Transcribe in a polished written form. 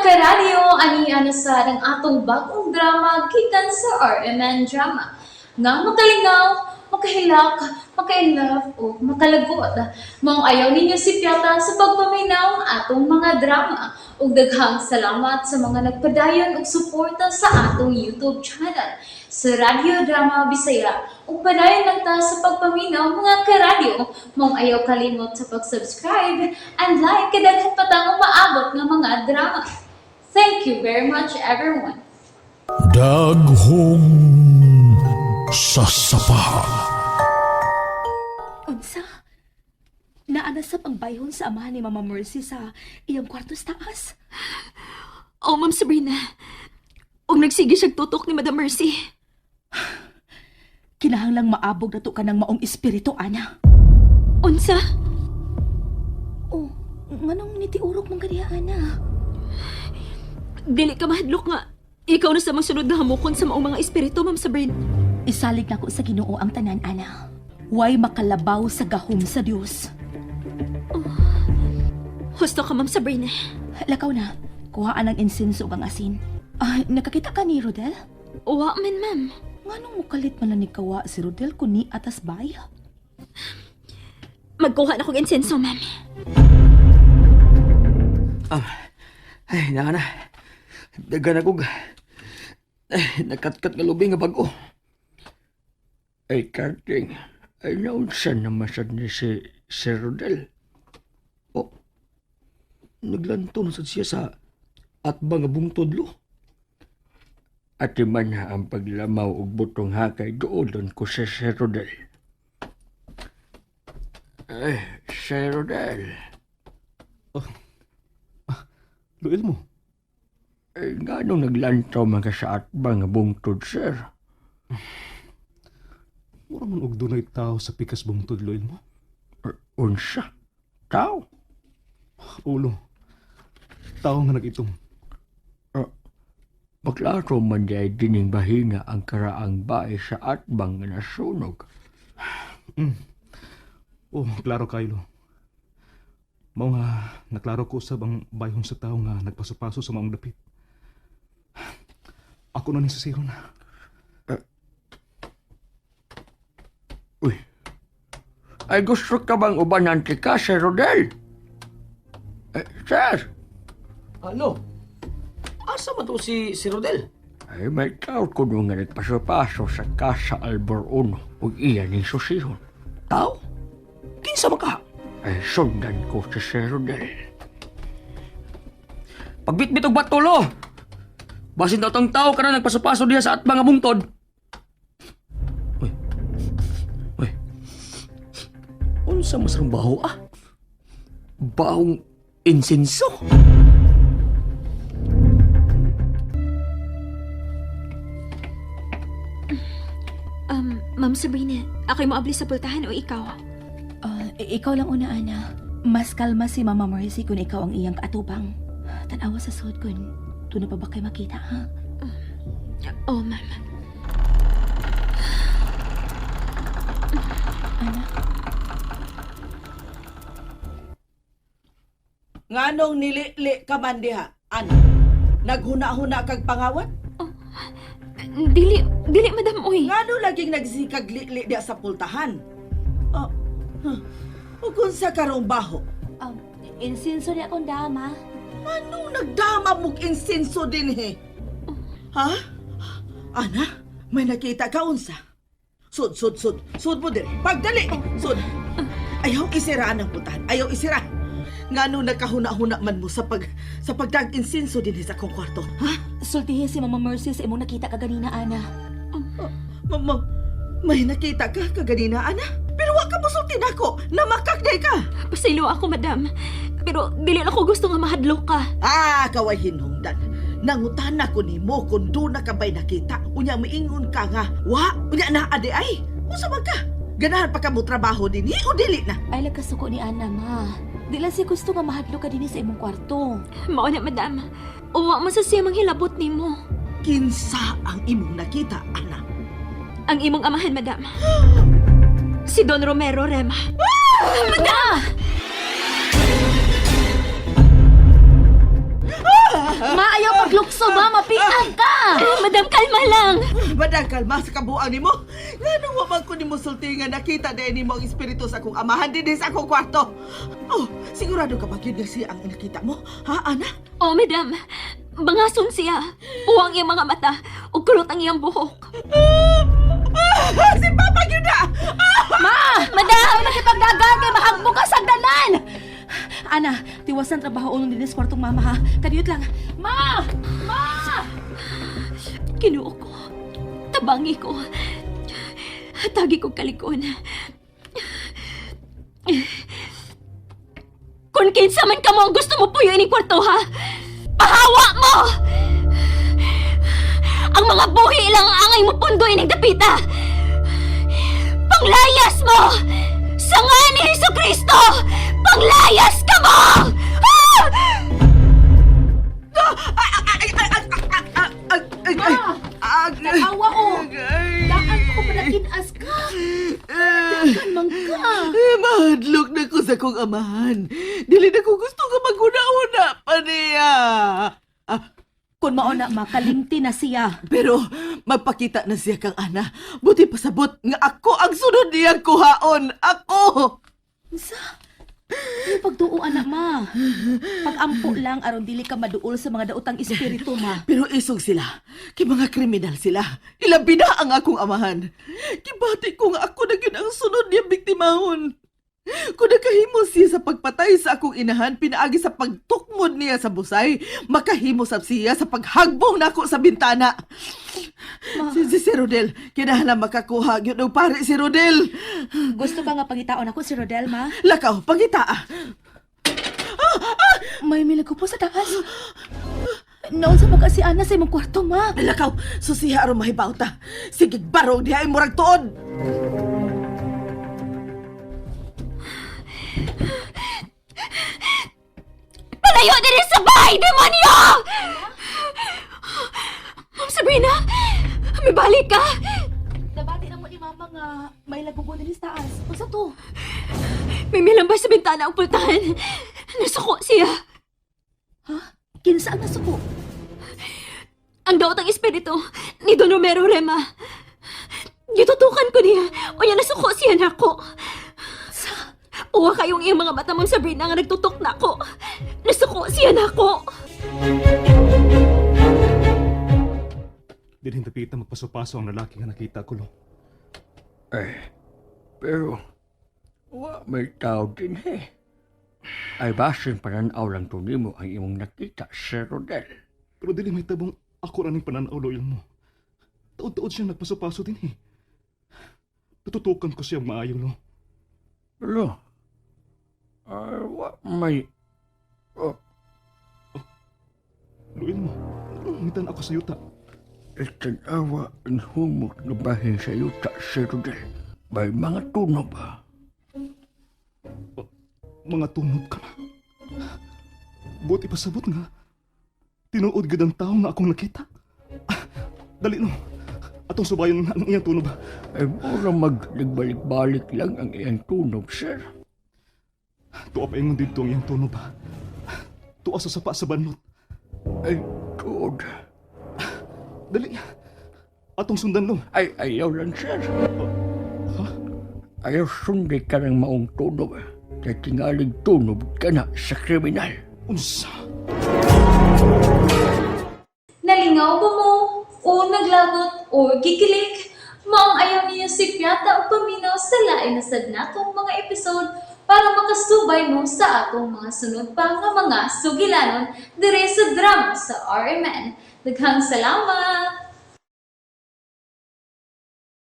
Karadyo, ani na sad ang atong bagong drama gikan sa RMN Drama. Nga makalingaw, makahilak, maka-inlove o makalagot. Maong ayaw ninyo sipyata sa pagpaminaw ang atong mga drama. Ug daghang salamat sa mga nagpadayon og suporta sa atong YouTube channel sa Radyo Drama Bisaya. Ug padayon lang ta sa pagpaminaw, mga karadyo. Maong ayaw kalimot sa pag-subscribe and like kay daghan pa tang umaabot nga mga drama. Thank you very much, everyone. Daghong sasapa. Unsa? Naanasap ang bayhon sa amahan ni Mama Mercy sa iyang kwarto sa taas. Oh, Ma'am Sabrina. Ug nagsige siyang tutok ni Madam Mercy. Kinahanglang maabog na to ka ng maong espiritu, Ana. Unsa? Oh, nganong nitiurok mong kaniya, Ana? Dili ka mahadlok nga. Ikaw na sa masunod na hamukon sa maong mga espiritu, Ma'am Sabrina. Isalig nako sa Ginoo ang tanan, Ana. Way makalabaw sa gahom sa Dios. Husto ka, Ma'am Sabrina. Lakaw na. Kuhaan ang insenso ug ang asin. Ah, nakakita ka ni Rodel? Wa man, ma'am. Nganong mukalit man lang ni kawa si Rodel kun ni atas bay? Magkuha na kong insenso, ma'am. Ay, naa na. Dagan ako. Ay, nakatkat nga lubi nga bago. Ay, Karting. Ay, naunsa naman sad ni si Sir Rodel. Oh, naglanto man sad siya sa atbang nga bungtod lo. Ati man na ang paglamaw og butong hakay doon ko sa Sir Rodel. Ay, Sir Rodel. Luil mo. Ay, ngano naglantaw man ka sa atbang nga bungtod, sir? Mura man og dunay tao sa pikas bungtod, Luil mo. Unsa? Tao? Ulo. Tao nga nag-itom. Maklaro man di ay dining bahina ang karaang bae sa atbang nga nasunog. Oh, klaro kayo. Mao nga, naklaro ko usab ang bayhon sa tao nga nagpaso-paso sa maong dapit. Ako na ni sisiron. Uy. Ay gusto ka bang ubanan ti ka, Sir Rodel? Eh, sir! Alo? Asa man to si Rodel? Ay may tao ko nung nga nagpaso-paso sa Casa Albor Uno ug iya ning susihon. Tao? Kinsa man ka? Ay sundan ko si Sir Rodel. Pagbitbit og batulo. Basin daw tong tao kana nagpaso-paso diha sa atbang nga bungtod. Uy. Uy. Unsa mas rong baho ah? Bahong insenso. Ma'am Sabrina, ako'y moabli sa pultahan o ikaw? Ah, ikaw lang una, Ana. Mas kalma si Mama Mercy kung ikaw ang iyang kaatubang. Tanawa sa sud kun doon na pa ba kay makita, ha? Oh, ma'am. Ana? Nganong nilili ka man diha, ana? Naghuna-huna kag pangawat? Dili, dili, Madam Uy. Ngano laging nagsikag lili diha sa pultahan? Oh, huh. O kung sa karong baho, Insenso niya akong dama. anong nagdama mong insenso din he? Ha? Ana, may nakita ka unsa? Sud, sud, sud. Sud mo dire. Pagdali! Sud. Ayaw isiraan ang pultahan. Ayaw isira. Ngano nakahuna-huna man mo sa pagdag insenso din sa akong kwarto? Ha? Sultihin si Mama Mercy sa imong nakita ka ganina, Ana. Ma, may nakita ka kaganina, ana? Pero wa ka musulti nako. Namakak day ka. Pasaylo ako, Madam. Pero dili na ko gusto nga mahadlok ka. Ah, kaway hinungdan. Nangutan na ko nimo kung doon na ka ba'y nakita. Unya miingon ka nga. Wa, unya na adi ay. Usa man ka? Ganahan pa ka mo trabaho din o dili na? Ay, lagkasuko ni Ana, ma. Di lang siya gusto nga mahadlok ka dinhi sa imong kwarto. Mao na, Madam. Uwa man sa siya manghilabot nimo. Kinsa ang imong nakita, ana? Ang imong amahan, Madam. Si Don Romero Rema. Madam! Ma! Paglukso ba, mapiang ka! Eh, Madam, kalma lang. Madang kalma sa kabuang nimo. Nganong wa man ko nimo sulti nga nakita dahil nimo ang espiritu sa akong amahan dinhi sa akong kwarto. Oh, sigurado ka ba gyud nga siya ang nakita mo? Ha, Ana? Oh, madam. Bangason siya. Uwang iyang mga mata. Ug kulot ang iyang buhok. Ah, si Papa gyud na! Ma! Madam! Nakipagdagan kay mahagbong ka sagdanan! Ana, tiwasan trabaho unong dinis kwartong mama ha. Kadiyot lang. Ma! Ma! Kinuo ko. Tabangi ko. Tagi ko kalikon. Kung kinsa man ka mo ang gusto mo puyo ining kwarto, ha? Pahawa mo! Ang mga buhi lang ang angay mo pundo ining dapita! Panglayas mo! Sa nga ni Heso Kristo! Panglayas ka mo! Ah! Ay, ay, ay, ay, ay, ay, ay, ay, ay, Tanawa ko! ay. Daan ko panakinas ka! Daan man ka! Eh, mahadlok na ko sa kong amahan. Dili na ko gusto nga maghuna-huna pa niya. Ah, Kung mauna ma, kalimti na siya. pero magpakita na siya kang ana. Buti pasabot nga ako ang sunod niyang kuhaon. Ako! Unsa? Yung pagduo anak ma. Pagampo lang aron dili ka maduol sa mga daotang espiritu ma. Pero isog sila. Kay mga kriminal sila. Ilabi na ang akong amahan. Kibati ko nga ako na gyud ang sunod niyang biktimahon. Kung nakahimo siya sa pagpatay sa akong inahan, pinaagi sa pagtukmod niya sa busay, makahimo sab siya sa paghagbong nako sa bintana. Ma. Si Rodel, kinahanglan makakuha gyud og pare si Rodel. Gusto ka nga pangitaon ako si Rodel ma? Lakaw, pangita. May milag po sa taas. Naunsa mo ka si Ana sa imong kwarto ma. Lakaw, susiha aron mahibaw ta. Sige, barong diha ay murag tuod. Palayo din sa bahay, demonyo! Ma'am Sabrina, may balik ka! Nabati na mo ni mama nga may lagubo din sa taas. Unsa to? May milambay sa bintana ang pultahan. Nasuko siya. Kinsa ang nasuko? Ang daot ang espiritu ni Don Romero Rema. Gitutukan ko niya. O niya nasuko siya nako. Sa? Uwa kayong iyong mga mata, Ma'am Sabrina, nga nagtutok na ako. Nasuko siya nako. Dinhin dapita magpaso-paso ang lalaki nga nakita ko, lo. Eh, pero wa may tao din he. Ay basin pananaw lang to nimo ang imong nakita, Sir Rodel. Pero dili may tabong ako ra ning pananaw, lo mo. Taod-taod siyang nagpaso-paso din eh. Natutukan ko siya maayo, lo. Lo, ay wa may... Oh, Luil mo, nangitan ako sa yuta. itanawa ang humot na bahin sa yuta, Sir Rodel. May mga tunob ah. Mga tunob ka na. Buti pasabot nga. Tinuod gid ang tao nga akong nakita. Ah, dali no. Atong subayon ang iyang tunob. Ay mura magbalik-balik lang ang iyang tunob, sir. Tuwa pa ingon didto ang iyang tunob. Tuwa sa sapa sa banlot. Ay, tuod. Dali. Atong sundan lo. Ay, ayaw lang, sir. Ha? Ayaw sundi ka ng maong tunob. Kay tingalig tunob ka na sa kriminal. Unsa? Nalingaw ba mo? O naglagot o gikilig? Maong ayaw niyo si Piata o paminaw sa lain na sad natong mga episode para makasubay mo sa atong mga sunod pa nga mga sugilanon dire sa drama sa RMN. Daghang salamat!